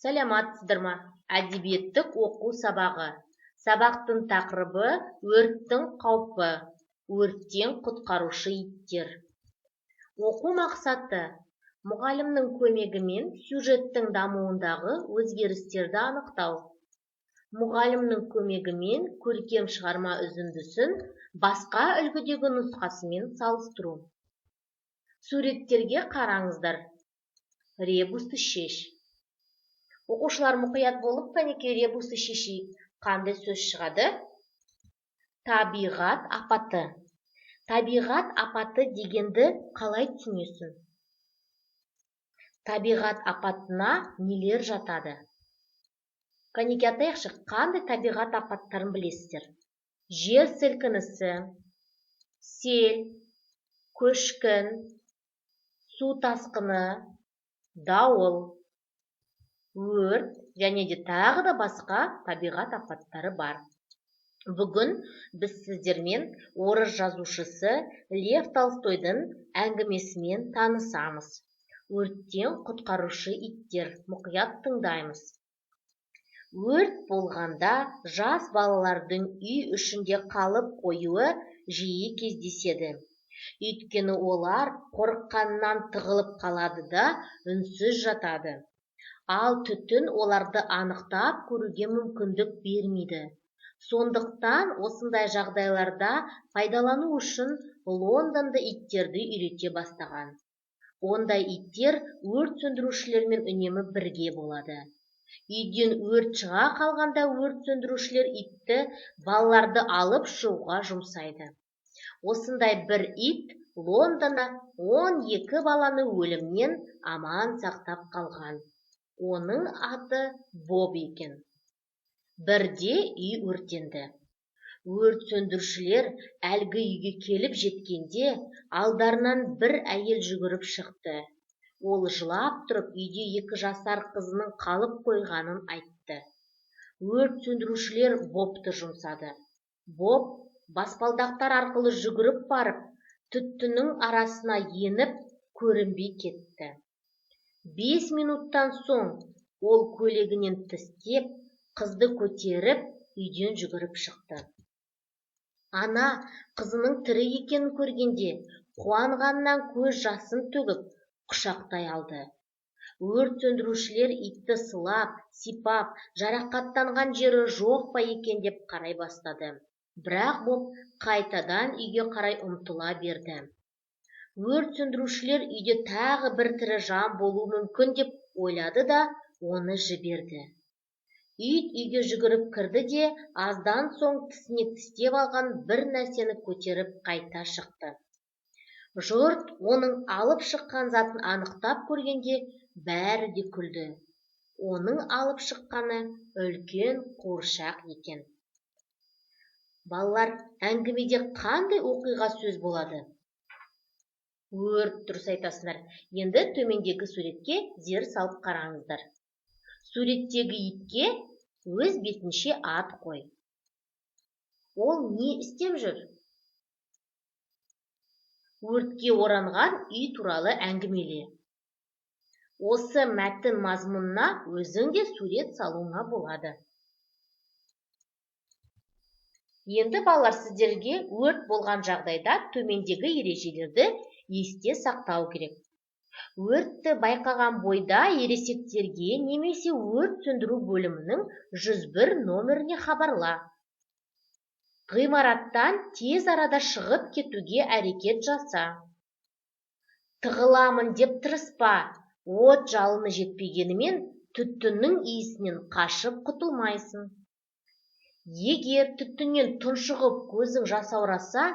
Саламатсыздар ма? Әдебиеттік оқу сабағы. Сабақтың тақырыбы: өрттің қаупі, өрттен құтқарушы иттер. Оқу мақсаты: мұғалімнің көмегімен сюжеттің дамуындағы өзгерістерді анықтау. Мұғалімнің көмегімен көркем шығарма үзіндісін басқа үлгідегі нұсқасымен салыстыру. Суреттерге қараңыздар. Ребусты шеш. Оқушылар, мұқият болып, кәнекей, ребусты шешейік. Қандай сөз шығады? Табиғат апаты. Табиғат апаты дегенді қалай түсінесің? Табиғат апатына нелер жатады? Кәнекей, атайықшы, қандай табиғат апаттарын білесіздер? Жер сілкінісі, сел, көшкін, су тасқыны, дауыл, өрт және де тағы да басқа табиғат апаттары бар. Бүгін біз сіздермен орыс жазушысы Лев Толстойдың әңгімесімен танысамыз. Өрттен құтқарушы иттер. Мұқият тыңдаймыз. Өрт болғанда жас балалардың үй ішінде қалып қоюы жиі кездеседі. Өйткені олар қорыққаннан тығылып қалады да үнсіз жатады. Ал түтін оларды анықтап көруге мүмкіндік бермейді. Сондықтан осындай жағдайларда пайдалану үшін Лондонда иттерді үйрете бастаған. Ондай иттер өрт сөндірушілермен үнемі бірге болады. Үйден өрт шыға қалғанда, өрт сөндірушілер итті балаларды алып шығуға жұмсайды. Осындай бір ит Лондонда 12 баланы өлімнен аман сақтап қалған. Оның аты Боб екен. Бірде үй өртенді. Өрт сөндірушілер әлгі үйге келіп жеткенде, алдарынан бір әйел жүгіріп шықты. Ол жылап тұрып, үйде 2 жасар қызының қалып қойғанын айтты. Өрт сөндірушілер Бобты жұмсады. Боб баспалдақтар арқылы жүгіріп барып, түтіннің арасына еніп, көрінбей кетті. 5 минуттан соң ол көйлегінен тістеп, қызды көтеріп, үйден жүгіріп шықты. Ана қызының тірі екенін көргенде, қуанғаннан көз жасын төгіп, құшақтай алды. Өрт сөндірушілер итті сылап сипап, жарақаттанған жері жоқ па екен деп қарай бастады. Бірақ Боб қайтадан үйге қарай ұмтыла берді. Өрт сөндірушілер үйде тағы бір тірі жан болуы мүмкін деп ойлады да, оны жіберді. Ит үйге жүгіріп кірді де, аздан соң тісіне тістеп алған бір нәрсені көтеріп қайта шықты. Жұрт оның алып шыққан затын анықтап көргенде, бәрі де күлді. Оның алып шыққаны үлкен қуыршақ екен. Балалар, әңгімеде қандай оқиға сөз болады? Өрт, дұрыс айтасыңдар. Енді төмендегі суретке зер салып қараңыздар. Суреттегі итке өз бетінше ат қой. Ол не істеп жүр? Өртке оранған үй туралы әңгімеле. Осы мәтін мазмұнына өзің де сурет салуыңа болады. Енді, балалар, сіздерге өрт болған жағдайда төмендегі ережелерді есте сақтау керек. Өртті байқаған бойда ересектерге немесе өрт сөндіру бөлімінің 101 нөміріне хабарла. Ғимараттан тез арада шығып кетуге әрекет жаса. Тығыламын деп тырыспа, от жалыны жетпегенімен, түтіннің иісінен қашып құтылмайсың. Егер түтіннен тұншығып, көзің жасаураса,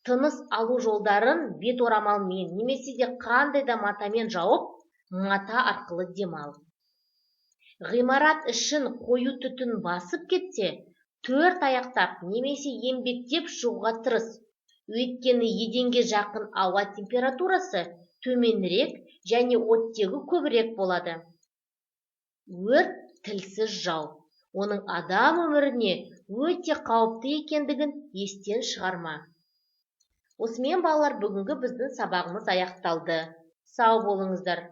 тыныс алу жолдарын бет орамалмен немесе де қандай да матамен жауып, мата арқылы демал. Ғимарат ішін қою түтін басып кетсе, төрт аяқтап немесе еңбектеп шығуға тырыс, өйткені еденге жақын ауа температурасы төменірек және оттегі көбірек болады. Өрт – тілсіз жау. Оның адам өміріне өте қауіпті екендігін естен шығарма. Осымен, балалар, бүгінгі біздің сабағымыз аяқталды. Сау болыңыздар.